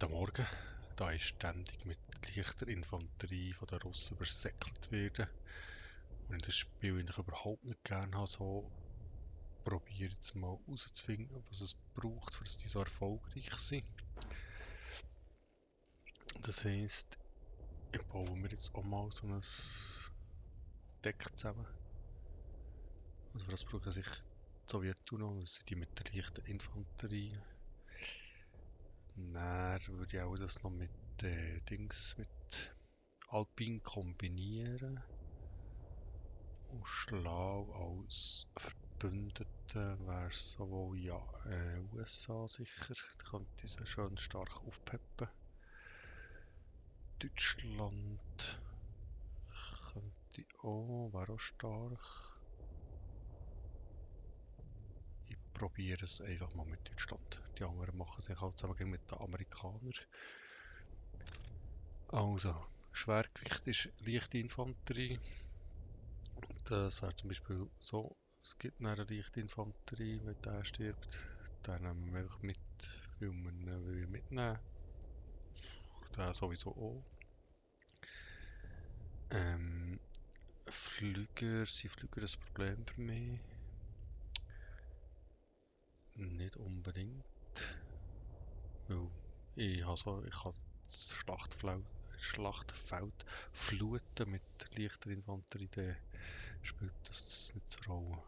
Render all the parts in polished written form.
Der Morgen, da ist ständig mit leichter Infanterie von den Russen übersäckelt werden. Und ich das Spiel eigentlich überhaupt nicht gerne habe, so probiere jetzt mal herauszufinden, was es braucht, für dass die so erfolgreich sind. Das heisst, ich baue mir jetzt auch mal so ein Deck zusammen. Also für das brauche ich sicher die Sowjetunion, das sind die mit der leichten Infanterie. Dann würde ich auch das noch mit Dings, mit Alpin kombinieren. Und schlau als Verbündete wäre sowohl ja USA sicher, da könnte sie schön stark aufpeppen. Deutschland könnte auch, wäre auch stark. Ich probiere es einfach mal mit Deutschland. Die anderen machen sich halt zusammen mit den Amerikanern. Also, Schwergewicht ist leichte Infanterie. Das wäre zum Beispiel so, es gibt eine leichte Infanterie, wenn der stirbt. Dann nehmen wir einfach mit, weil wir ihn mitnehmen. Der sowieso auch. Ähm, sind Flüger ein Problem für mich? Nicht unbedingt. Weil ich habe das Schlachtfeld fluten mit leichter Infanterie, dann spielt das nicht so eine Rolle.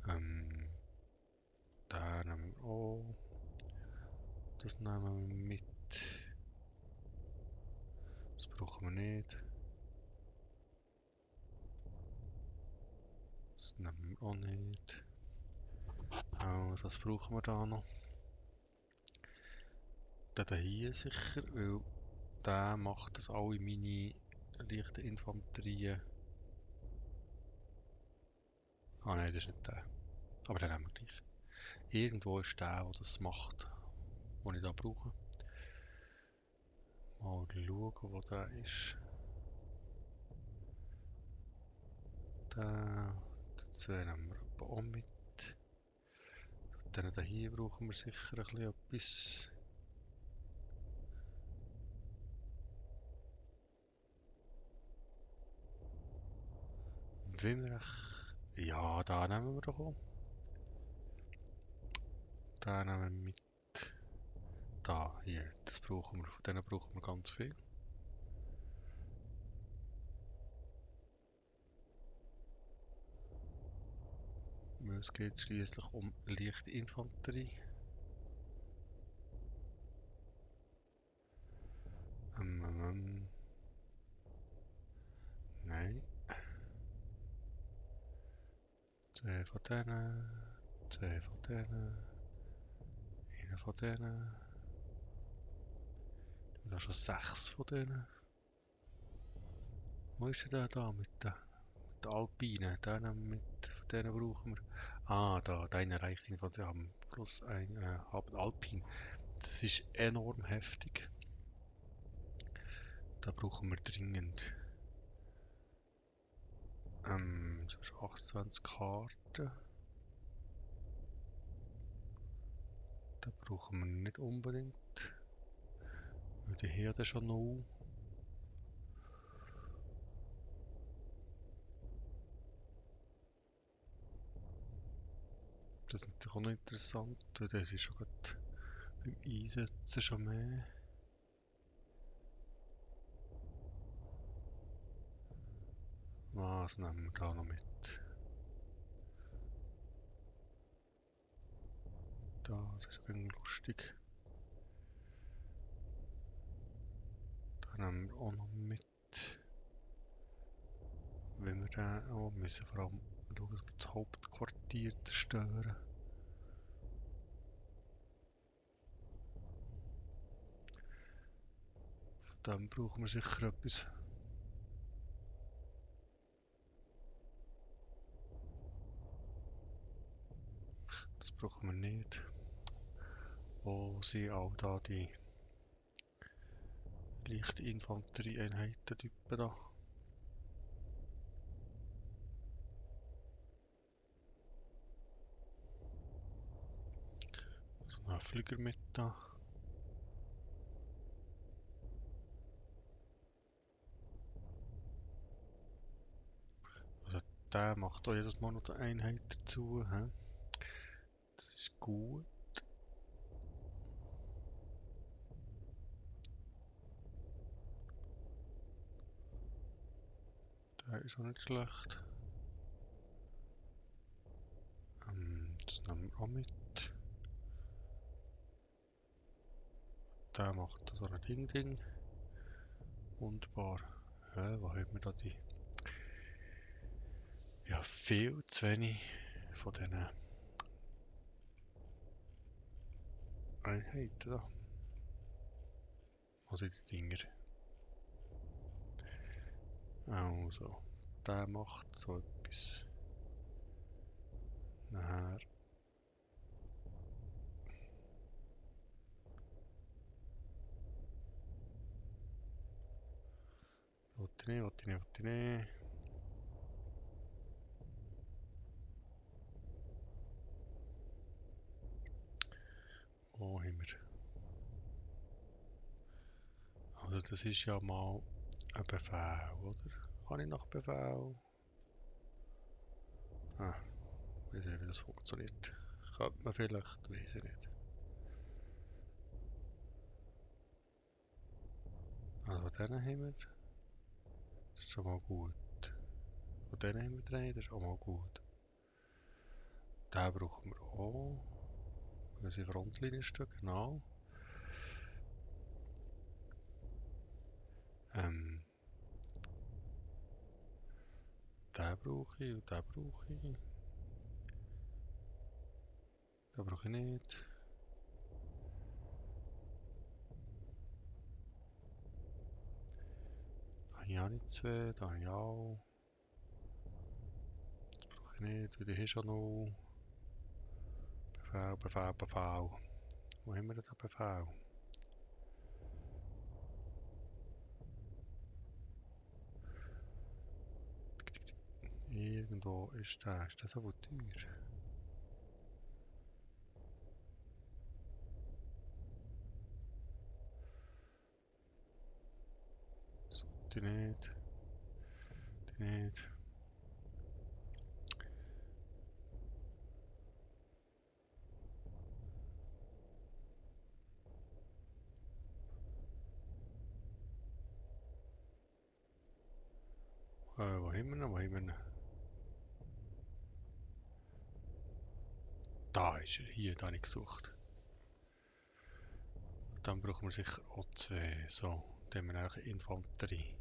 Ähm, da nehmen wir auch. Das nehmen wir mit. Das brauchen wir nicht. Das nehmen wir auch nicht. Also, das brauchen wir da noch. Den hier sicher, weil der macht, dass alle meine leichten Infanterien. Ah nein, das ist nicht der. Aber den nehmen wir gleich. Irgendwo ist der das macht, den ich da brauche. Mal schauen, wo der ist. Den zwei nehmen wir aber auch mit. Den hier brauchen wir sicher ein bisschen etwas. Wimmerich. Ja, da nehmen wir doch auch. Den nehmen wir mit. Da, hier, das brauchen wir. Von denen brauchen wir ganz viel. Es geht schließlich um leichte Infanterie. Ähm, nein. Zwei von denen. Zwei von denen. Einer von denen. Und dann schon sechs von denen. Wo ist denn der da mit den Alpinen? Den nehmen wir mit. Von denen brauchen wir. Ah, da, deine reicht Infanterie haben. Plus ein, haben Alpin. Das ist enorm heftig. Da brauchen wir dringend. Das ist 28 Karten. Da brauchen wir nicht unbedingt. Weil die Herde schon null. Das ist natürlich auch noch interessant, weil das ist schon gerade beim Einsetzen schon mehr. Was nehmen wir da noch mit? Das ist irgendwie lustig. Da nehmen wir auch noch mit. Wenn wir den auch müssen vor allem schauen, dass wir das Hauptquartier zerstören. Von dem brauchen wir sicher etwas. Das brauchen wir nicht. Wo sind all da die leichten Infanterieeinheiten-Typen da? Einen Flüger mit da. Also der macht auch jedes Mal noch eine Einheit dazu. He? Das ist gut. Der ist auch nicht schlecht. Das nehmen wir auch mit. Der macht so ein Ding. Wunderbar. Wo haben wir da die? Ja, viel zu wenig von diesen Einheiten da. Also die Dinger. Also, der macht so etwas. Nachher. Wollte ich nicht. Wo haben wir? Also das ist ja mal ein Befehl, oder? Kann ich nach Befehl? Ah, weiß nicht, wie das funktioniert. Könnte man vielleicht, weiß ich nicht. Also den haben wir. Das ist schon mal gut. Und den haben wir drei, das ist auch mal gut. Den brauchen wir auch. Weil sie Frontlinie stehen, genau. Ähm, den brauche ich und den brauche ich. Den brauche ich nicht. Da habe ich auch nicht zwei, da habe ich auch. Das brauche ich nicht, weil die haben schon noch Befehl. Wo haben wir denn den Befehl? Irgendwo ist der. Ist der so teuer? Die nicht. Die nicht. Wo haben wir ihn? Wo haben wir ihn? Da ist er. Hier, da habe ich gesucht. Dann brauchen wir sicher auch zwei. So, dann haben wir eigentlich Infanterie.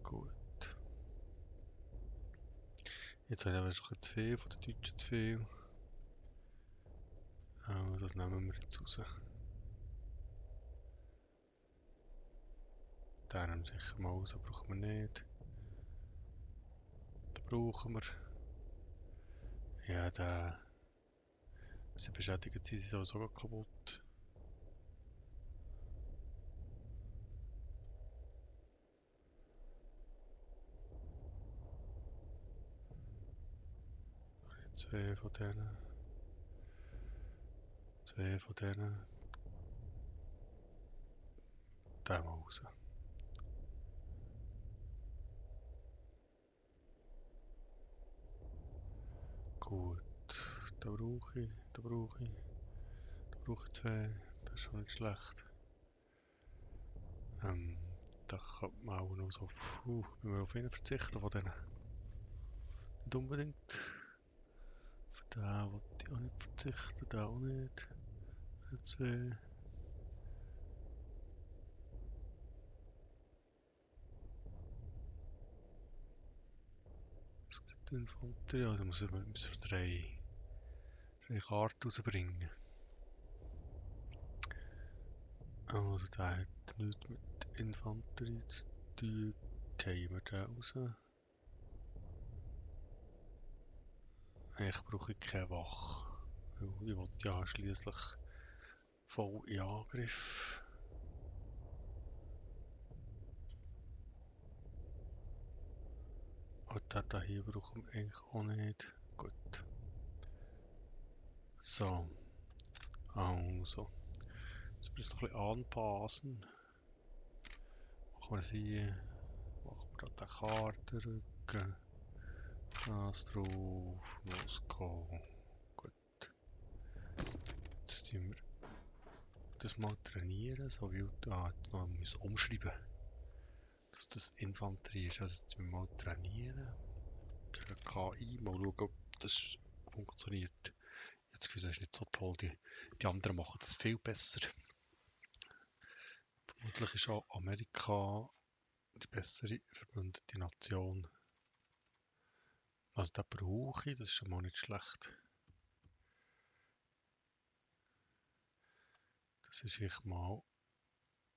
Gut. Jetzt habe ich aber schon zu viel von den Deutschen zu viel. Das nehmen wir jetzt raus. Den nehmen wir sicher mal raus, brauchen wir nicht. Den brauchen wir. Ja, den. Sie beschädigen sie sind sowieso kaputt. Zwei von denen. Zwei von denen. Den mal raus. Gut. Da brauche ich. Da brauche ich. Da brauche ich zwei. Das ist schon nicht schlecht. Ähm, da könnte man auch noch so. Müssen wir auf einen verzichten von denen. Nicht unbedingt. Auf den wollte ich auch nicht verzichten. Den auch nicht. Zwei. Es gibt Infanterie. Also müssen wir drei Karten rausbringen. Also der hat nichts mit Infanterie zu tun. Gehen wir den raus. Eigentlich brauche ich keine Wache. Weil ich will ja schließlich voll in Angriff. Das hier brauchen wir eigentlich auch nicht. Gut. So. Also. Jetzt müssen wir noch ein bisschen anpassen. Machen wir es hier. Machen wir da den Kartenrücken. Das drauf. Losgehen. Gut. Jetzt tun wir das mal trainieren. So wie jetzt noch müssen umschreiben, dass das Infanterie ist. Also jetzt müssen wir mal trainieren. Für eine KI. Mal schauen, ob das funktioniert. Jetzt das Gefühl, das ist nicht so toll. Die anderen machen das viel besser. Vermutlich ist auch Amerika die bessere verbündete Nation. Also da brauche ich, das ist schon mal nicht schlecht. Das ist ich mal...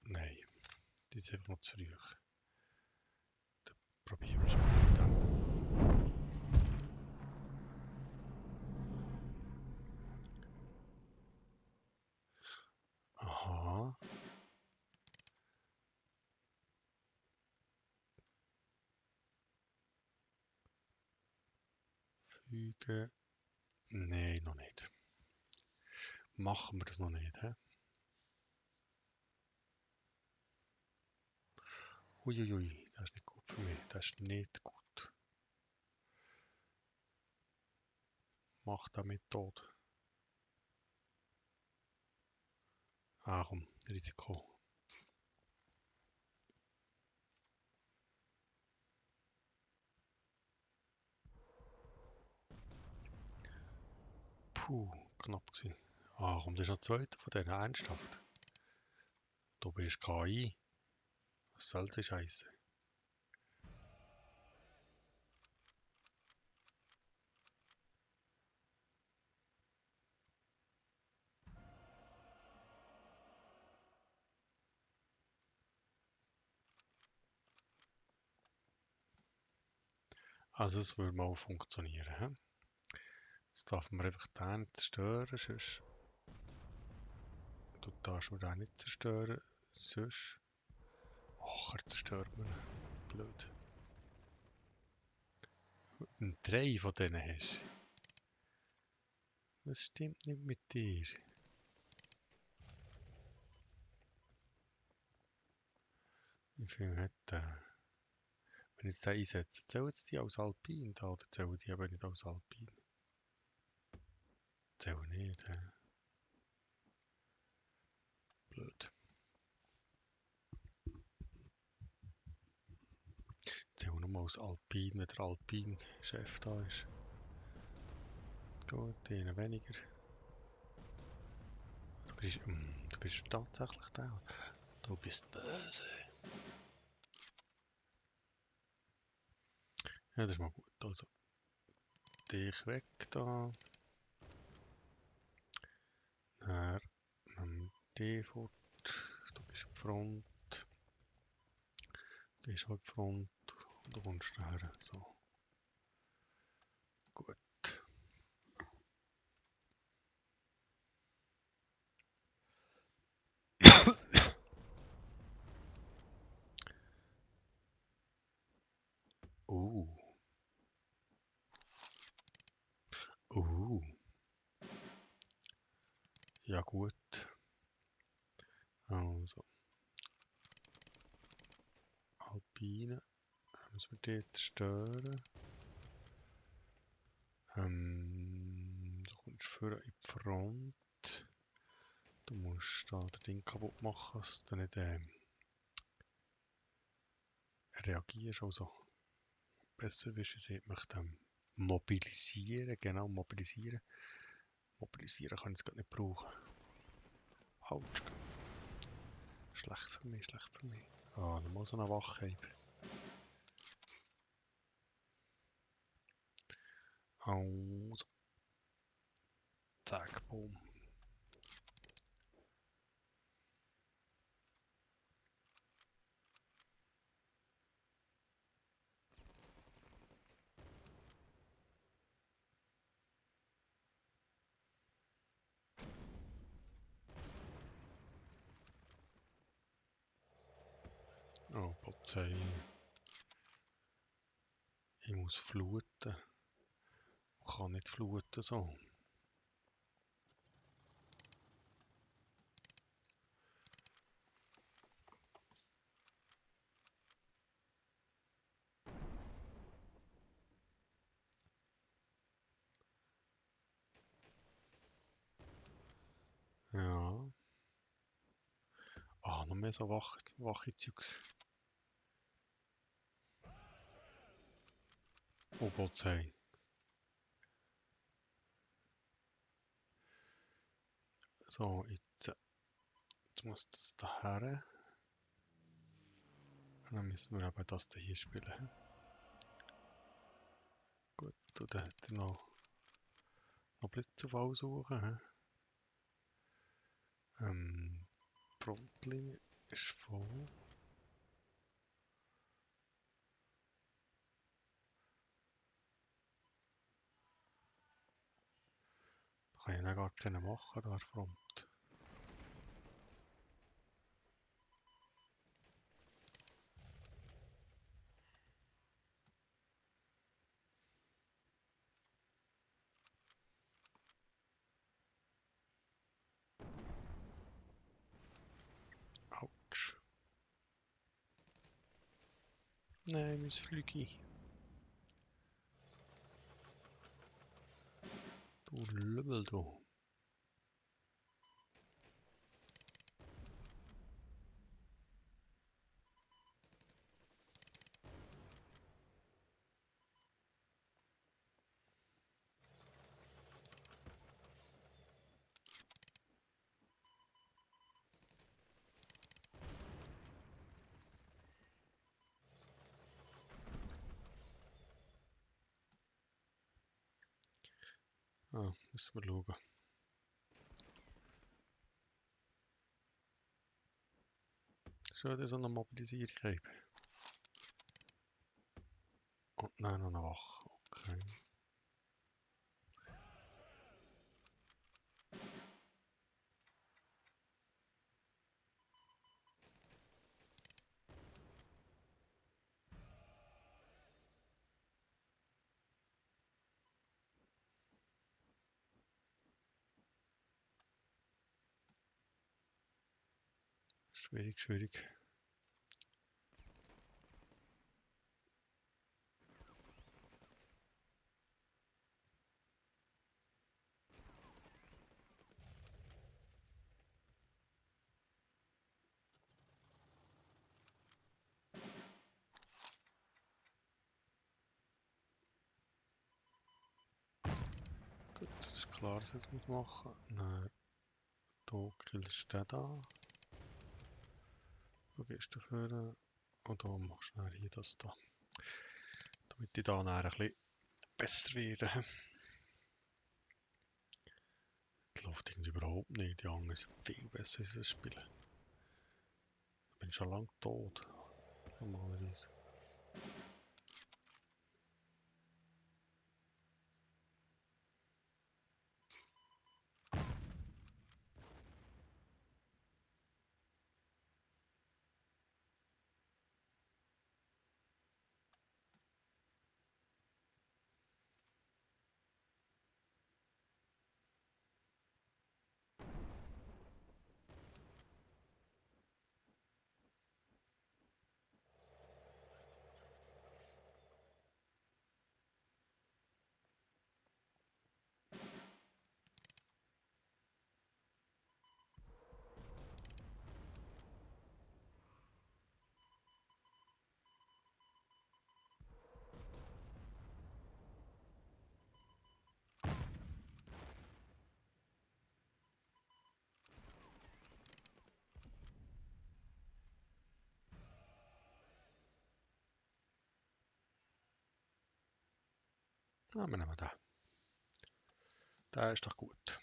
Nein, die ist einfach noch zu früh. Dann probieren wir es mal mit dem. Aha. Fügen. Nein, noch nicht. Machen wir das noch nicht, hä? Uiuiui, das ist nicht gut für mich. Das ist nicht gut. Mach das Methode. Ah komm, Risiko. Puh, knapp gewesen. Ah komm, das ist noch zweiter von denen, ernsthaft. Du bist KI. Was soll das Scheiße? Also es würde mal funktionieren. He? Jetzt darf man einfach den zerstören, sonst... Du darfst mir den nicht zerstören, sonst... Ach, er zerstört mir. Blöd. Und 3 von denen hast. Was stimmt nicht mit dir? Wie viel hat der? Wenn ich jetzt den einsetze, zählen die als Alpin da oder zählen die eben nicht als Alpin? Zählen nicht, hä? Blöd. Zählen nur als Alpin, wenn der Alpin-Chef da ist. Gut, einen weniger. Du bist tatsächlich da. Du bist böse. Ja, das ist mal gut. Also, dich weg da. Dann nimm dich fort. Du bist auf Front. Du bist auf Front. Und du kommst daher. So. Gut. Uh. Uh. Ja gut. Also. Alpine. Müssen wir die jetzt stören. Du kommst vorne in die Front. Du musst da das Ding kaputt machen, dass du nicht reagierst. Also besser wie sieht mich dann mobilisieren. Genau, mobilisieren. Mobilisieren kann ich es gerade nicht brauchen. Autsch. Schlecht für mich, schlecht für mich. Ah, dann muss er eine Wache haben. Also. Zack, boom. Oh, Polizei. Ich muss fluten. Ich kann nicht fluten so. Ja. Ah, noch mehr so wache Zeugs. Oh Gott sei. So, jetzt muss das da her. Und dann müssen wir eben das hier spielen. Gut, und dann hat er noch Blitzaufall suchen. Die Frontlinie ist voll. Da kann ich dann gar keinen machen, da Front. Autsch. Nein, mein Flügi. Du Lümmel, du. Ah, müssen wir schauen. Schon wieder so eine Mobilisierung haben. Und dann noch eine Wache. Okay. Schwierig, schwierig. Gut, das ist klar, dass ich das machen muss. Dann hier killst du den da. Du gehst dafür. Und dann machst du dann hier das da. Damit ich da ein bisschen besser werde. Das läuft irgendwie überhaupt nicht. Die anderen sind viel besser in das Spiel. Ich bin schon lange tot. Normalerweise. Ah, wir nehmen den. Der ist doch gut.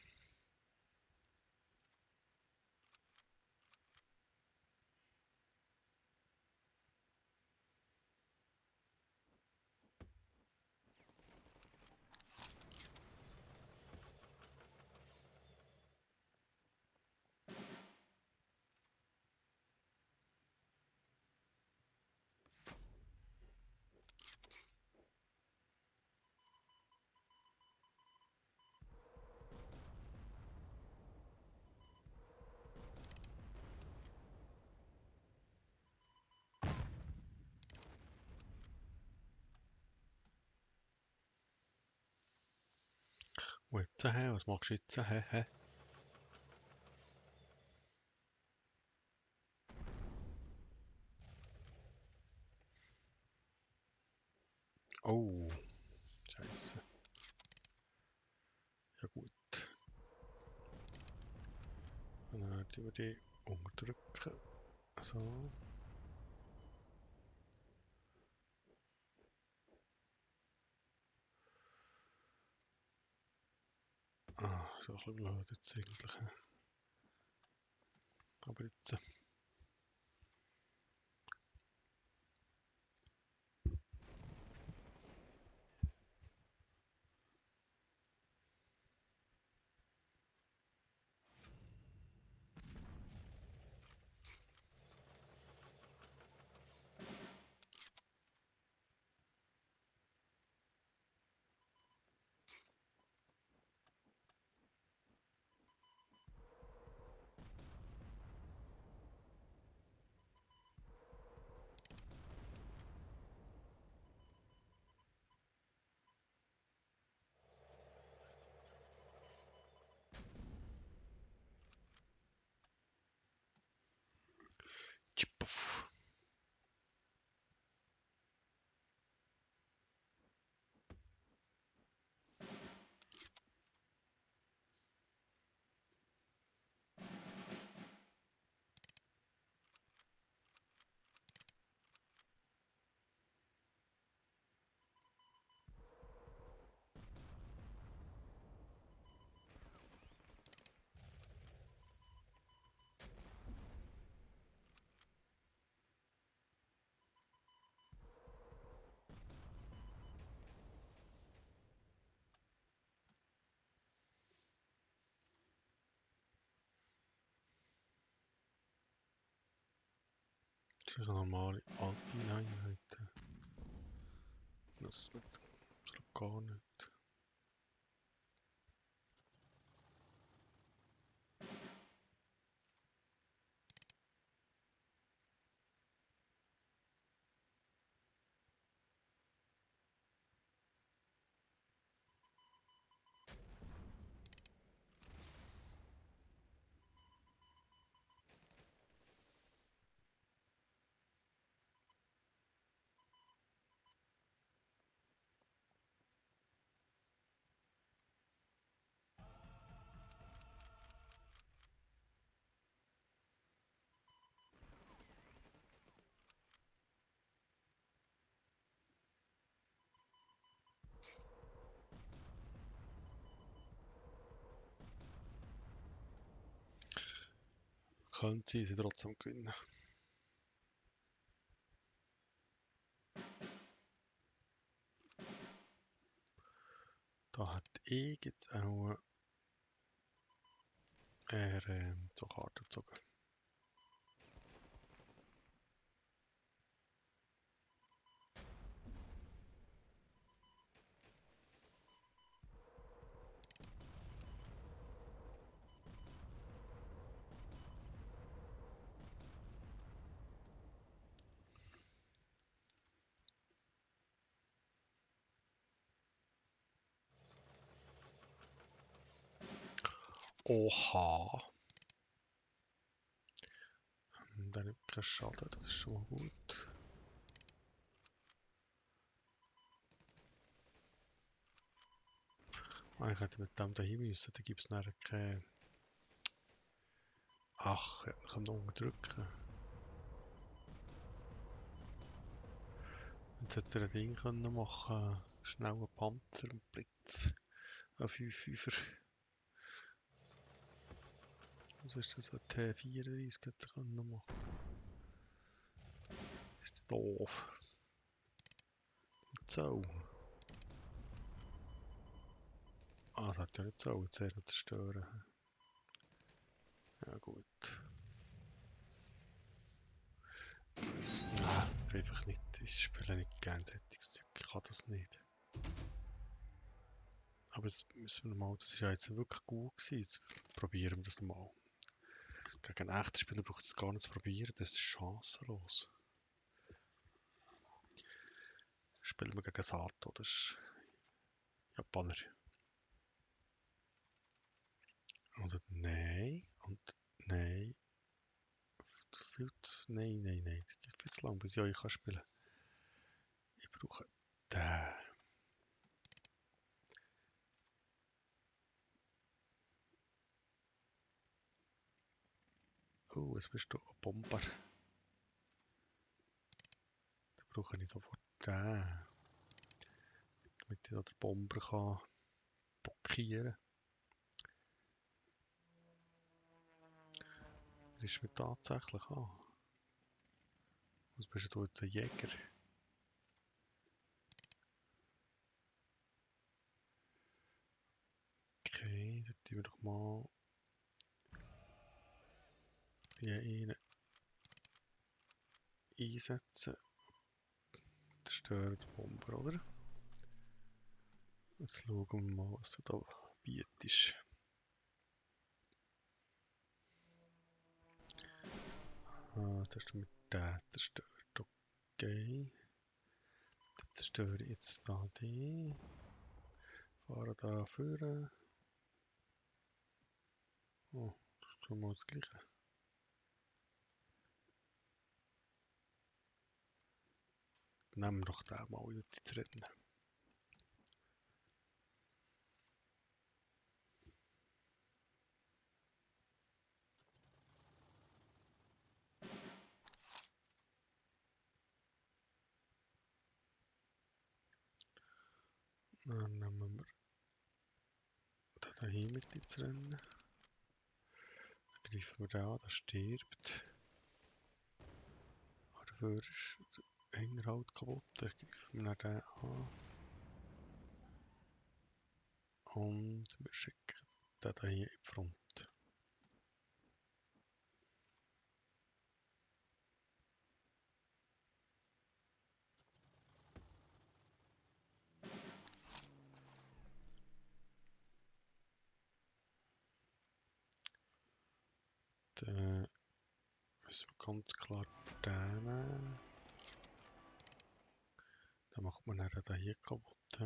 Und jetzt, was machst du jetzt? Hä? Oh, Scheiße. Ja gut. Dann tun wir die unterdrücken. So. Ah, so ein bisschen blöd jetzt eigentlich. Aber jetzt. Tschippuff. Das ist eine normale Alpine Einheiten. Das wird gar nicht. Könnte sie trotzdem gewinnen. Da hat jetzt auch zur Karte gezogen. Oha! Dann kein Schaden, das ist schon mal gut. Eigentlich hätte ich mit dem dahin müssen, da gibt es nachher keine... Ach, ja, ich kann noch unterdrücken. Jetzt hätte er ein Ding können machen, schnell einen Panzer und Blitz. Ein 5-5er. Was ist das? Ein T34 hätte er können machen. Ist doof. So. Ah, das hat ja nicht so, jetzt noch zerstören. Ja gut. Ah, einfach nicht, ich spiele nicht gerne solches Zeug, ich kann das nicht. Aber jetzt müssen wir mal, das ist ja jetzt wirklich gut gewesen, jetzt probieren wir das mal. Gegen einen echten Spieler braucht es gar nicht zu probieren, das ist chancenlos. Spielen wir gegen Sato, das ist Japaner. Also nein und nein. Nein, nein, nein. Das geht viel zu lang, bis ich euch spielen kann. Ich brauche den. Oh, was bist du? Ein Bomber. Da brauche ich sofort den. Damit ich da den Bomber kann blockieren kann. Der ist mir tatsächlich an. Was bist du jetzt, ein Jäger? Okay, dann tun wir doch mal hier einen einsetzen. Zerstören den Bomber, oder? Jetzt schauen wir mal, was du da bietest. Das hast du mit dem zerstört. Okay. Dann zerstöre ich jetzt da die. Fahre da vorne. Oh, das ist schon mal das Gleiche. Nehmen wir doch den mal ins Rennen. Dann nehmen wir den hier mit ins Rennen. Dann greifen wir den an, der stirbt. Aber dafür ist der Hinterhalt kaputt. Dann greifen wir den an. Und wir schicken den hier in die Front. Dann müssen wir ganz klar den nehmen. Dann macht man dann den hier kaputt.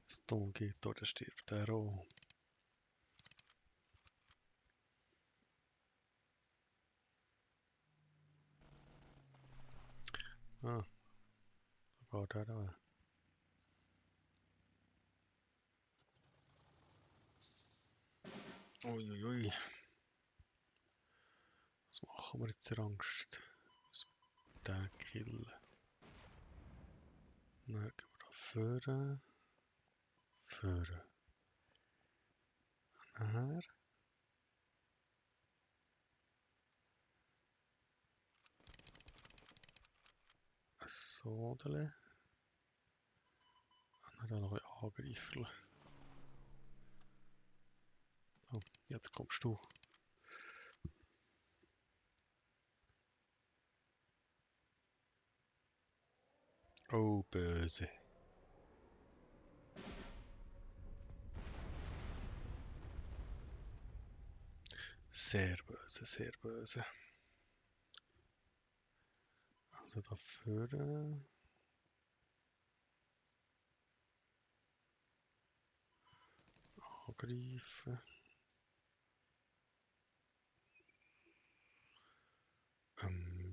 Das Ton geht da, dann stirbt der auch. Ah, da geht der da. Uiuiui. Was machen wir jetzt Angst? Müssen wir den killen. Dann gehen wir da vorne. Vorne. Nachher. So, dann noch ein angreifen. So, jetzt kommst du. Oh, böse. Sehr böse, sehr böse. Also da vorne. Angreifen.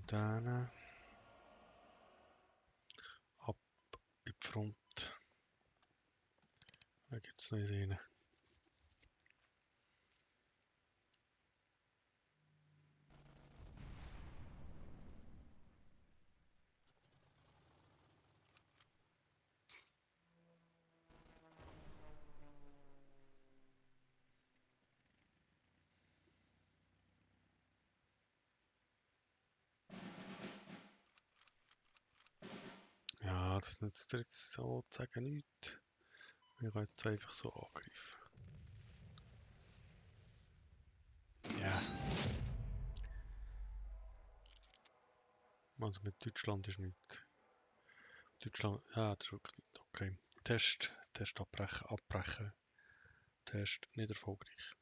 Dann ab in die Front. Da gibt es nicht rein. Ja, das nützt dir jetzt sozusagen nichts. Ich kann jetzt einfach so angreifen. Ja. Also mit Deutschland ist nichts. Deutschland, ja, das ist wirklich nicht. Okay. Test abbrechen. Test nicht erfolgreich.